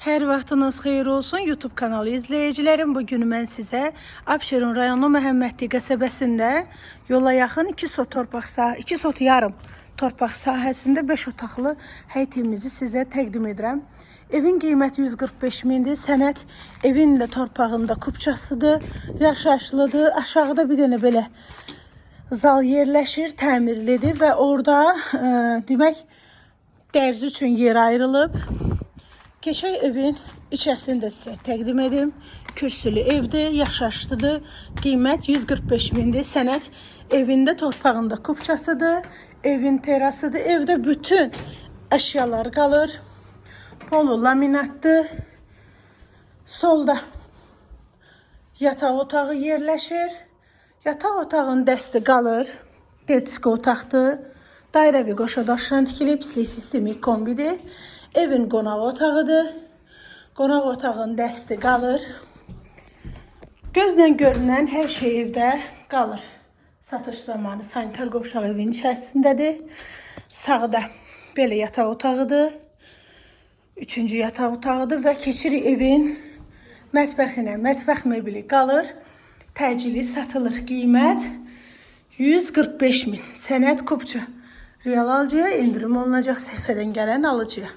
Hər vaxtınız xeyir olsun YouTube kanalı izləyicilərim. Bugün mən sizə Abşeron rayonu Məhəmmədli qəsəbəsində yola yaxın 2 sot torpaq sahə, 2 sot yarım torpaq sahəsində 5 otaqlı həyət evimizi sizə təqdim edirəm. Evin qiyməti 145 mindir. Sənəd evin də torpağında kupçasıdır, yaşayışlıdır. Aşağıda bir dənə belə zal yerləşir, təmirlidir və orada demək dərzi üçün yer ayrılıb. Keçək evin içərisini də sizə təqdim edim. Kürsülü evdir, yaşayışlıdır. Qiymət 145 mindir. Sənəd evində torpağında kupçasıdır, evin terasıdır. Evdə bütün əşyalar qalır. Polu laminatdır. Solda yataq otağı yerləşir. Yataq otağının dəsti qalır. Detski otaqdır. Dairəvi qoşa daşla tikilib, pislik sistemi kombidir. Evin qonaq otağıdır. Qonaq otağının dəsti qalır. Gözlə görünən hər şey evdə qalır. Satış zamanı sanitar qovşağı evin içərisindədir. Sağda belə yataq otağıdır. Üçüncü yataq otağıdır və keçirik evin mətbəxinə. Mətbəx mebeli qalır. Təcili satılır. Qiymət 145 min. Sənəd kupça. Real alıcıya, endirim olunacaq səhifədən gələn alıcıya.